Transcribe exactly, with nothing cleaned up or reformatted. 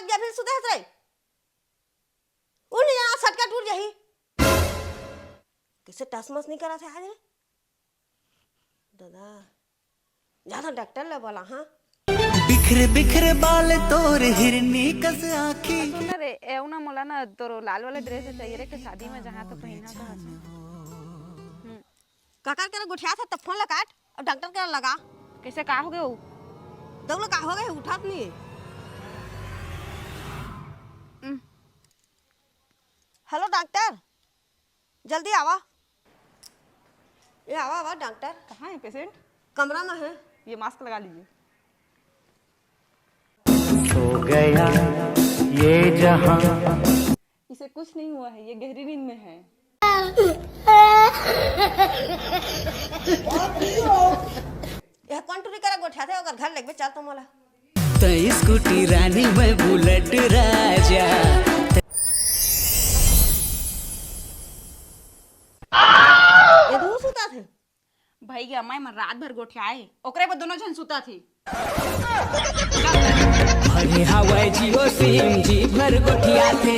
गया फिर सुते हस रे। उन यार सटका टूट जाही। कैसे टस मस नहीं करा थे आज रे? दादा, ज्यादा डॉक्टर ले बोला, हाँ? बिखरे बिखरे बाल तोर हिरनी कस आँखी। सुन ना रे, ए ना मोला ना तोरो लाल वाला ड्रेस चाहिए रे, के शादी में जहाँ तो पहना था। हम्म। काकर करा गोठियात हस त फोन ला काट अउ डॉक्टर करा लगा। कैसे, का हो गए हो? देख ला का हो गए, उठात नहीं। हम्म। हेलो डॉक्टर, जल्दी आवा। ये आवा, आवा डॉक्टर। कहाँ है पेशेंट? कमरा में है। ये मास्क लगा लीजिए। सो गया ये जहां। इसे कुछ नहीं हुआ है, ये गहरी नींद में है। यह कौन टूरी करा गोठियाथे, ओकर घर लेगबे, चल तो मोला। तै स्कूटी रानी, मैं बुलेट राजा। ये दू सुता थे। भैया, मैं मन रात भर गोठियाए, ओकरे बर दोनों झन सुता थे। अरे हवय जियो सिम, जी भर गोठियाथे।